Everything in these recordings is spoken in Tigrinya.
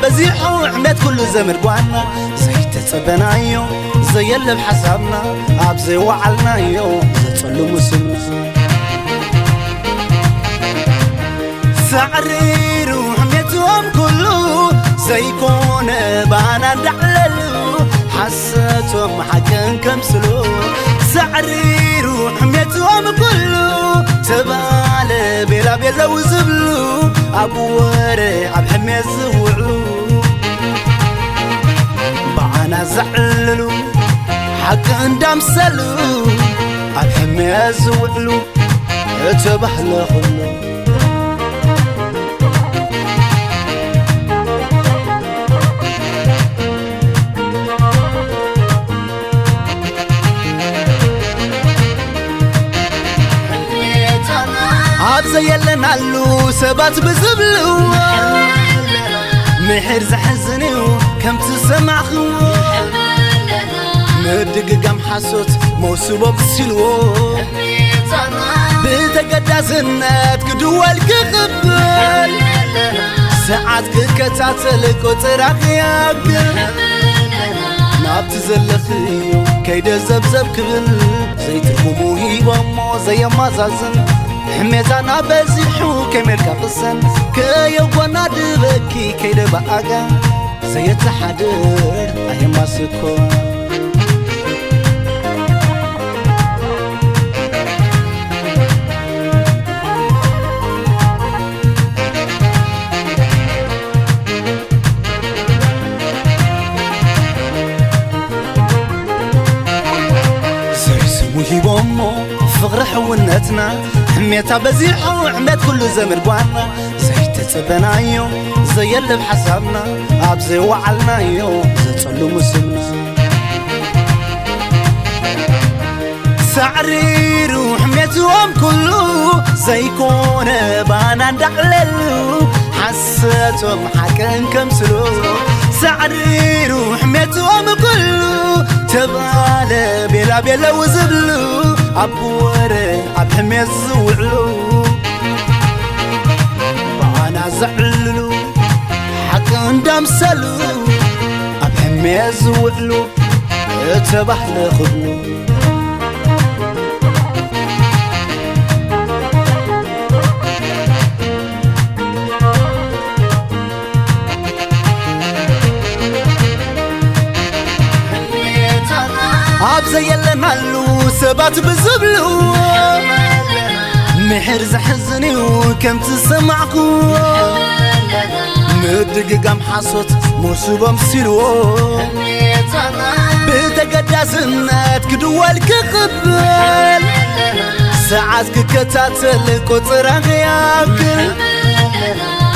በዚሑ ሕሜት ኩሉ ዘመድ ጓና፣ ዘይተጸበናዮ ዘየለ ኣብ ሓሳብና፣ ኣብ ዘይወዓልናዮ ዘጸልሙ ስምና። ሳዕሪሩ ሕሜቶም ኩሉ ዘይኮነ ባና እንዳዕለሉ፣ ሓሰቶም ሓቅን ከምስሉ። ሳዕሪሩ ሕሜቶም ኩሉ ተባለ ቤላ ቤለው ዝብሉ፣ ኣብ ወረ ኣብ ሕሜት ዝውዕሉ፣ ባና ዘዕልሉ ሓቂ እንዳምሰሉ፣ ኣብ ሕሜት ዝውዕሉ እተባህለ ኩሉ። ኣብ ዘየለናሉ ሰባት ብዝብልዎ፣ ምሒር ዘሕዝን እዩ ከምቲ ዝሰማዕኽዎ። ምድግጋም ሓሶት መውስቦ ብሲልዎ፣ ብተገዳዝነት ክድወል ክቕብል፣ ሰዓት ክከታተል ቆጽራ ክያክል፣ ናብቲ ዘለኽዮ ከይደ ዘብዘብ ክብል፣ ዘይትርጉሙ ሂቦሞ ዘየማዛዝን፣ ሕሜታና በዚሑ ከመልካ ቅሰን፣ ከየጓና ድበኪ ከይደ ብኣጋ፣ ዘየተሓድር ኣየማስኮ። ዘይ ስሙ ሂቦሞ ፍቕሪ ሕውነትና፣ ሕሜታ በዚሑ ሕሜት ኩሉ ዘመድ ጓና፣ ዘይተጸበናዮ ዘየለ ኣብ ሓሳብና፣ ኣብ ዘይወዓልናዮ ዘጸልሙ ስምና። ሳዕሪሩ ሕሜትዎም ኩሉ ዘይኮነ ባና እንዳዕለሉ፣ ሓሰቶም ሓቅን ከምስሉ። ሳዕሪሩ ሕሜትዎም ኩሉ ተባለ ቤላ ቤለው ዝብሉ፣ ኣብ ወረ ኣብ ሕሜት ዝውዕሉ፣ ባና ዘዕልሉ ሓቂ እንዳምሰሉ፣ ኣብ ሕሜት ዝውዕሉ እተባህለ ክብሉ። ኣብ ዘየለናሉ ሰባት ብዝብልዎ፣ ምሒር ዘሕዝን እዩ ከምቲ ዝሰማዕኩዎ። ምድግጋም ሓሶት መውስቦም ሲልዎ፣ ብተገዳስነት ክድወል ክቕበል፣ ሰዓት ክከታተል ቆጽራ ክያክል፣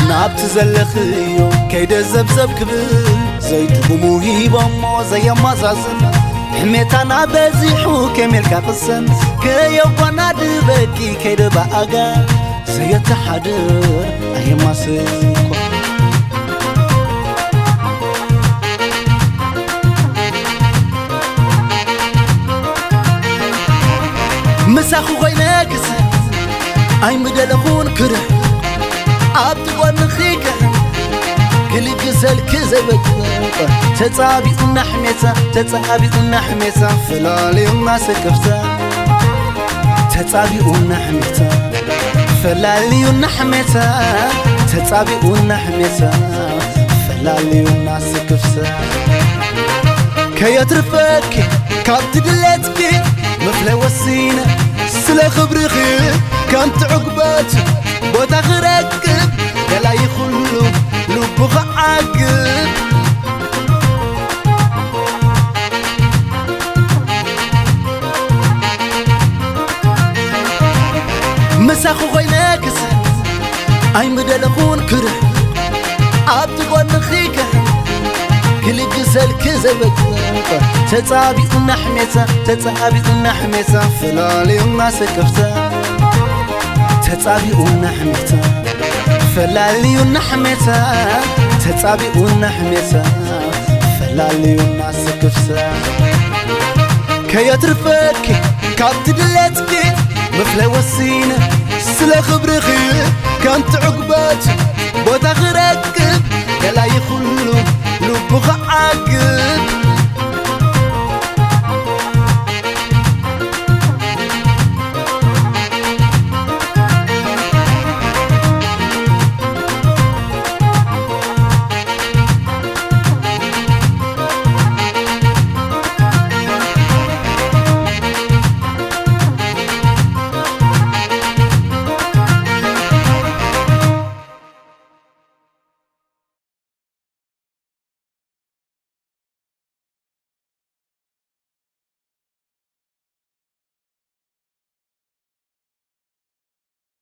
ናብቲ ዘለኽዮ ከይደ ዘብዘብ ክብል፣ ዘይትርጉሙ ሂቦሞ ዘየማዛዝን፣ ሕሜታና በዚሑ ከመልካ ቅሰን፣ ከየጓና ድበኪ ከይደ ብኣጋ፣ ዘየተሓድር ኣየማስኮ። ምሳኹ ኮይነ ክሰ ኣይምደለኹን ክርሕ፣ ኣብቲ ጎንኺ ክሕም ክልግሰልኪ ዘይበቅቕ፣ ተጻቢኡና ሕሜታ፣ ተጻቢኡና ሕሜታ፣ ፈላልዩና ስክፍታ። ተጻቢኡና ሕሜታ፣ ፈላልዩና ሕሜታ፣ ተጻቢኡና ሕሜታ፣ ፈላልዩና ስክፍታ። ከየትርፈኪ ካብቲ ድሌትኪ ምፍላይ ወሲነ፣ ስለ ክብርኺ ከምቲ ዕጉበት ቦታ ክረክብ፣ ደላይ ኩሉ ልቡ ክዓግብ። ምሳኹ ኮይነ ክስሕት ኣይምደለኹን ክርሕ፣ ኣብቲ ጎንኺ ክሕም ክልግሰልኪ ዘይበቅቕ። ተጻቢኡና ሕሜታ፣ ተጻቢኡና ሕሜታ፣ ፈላልዩና ስክፍታ። ተጻቢኡና ሕሜታ፣ ፈላልዩና ሕሜታ፣ ተጻቢኡና ሕሜታ፣ ፈላልዩና ስክፍታ። ከየትርፈኪ ካብቲ ድሌትኪ ምፍላይ ወሲነ፣ ስለ ክብርኺ ከምቲ ዕጉበት ቦታ ክረክብ፣ ገላይ ኩሉ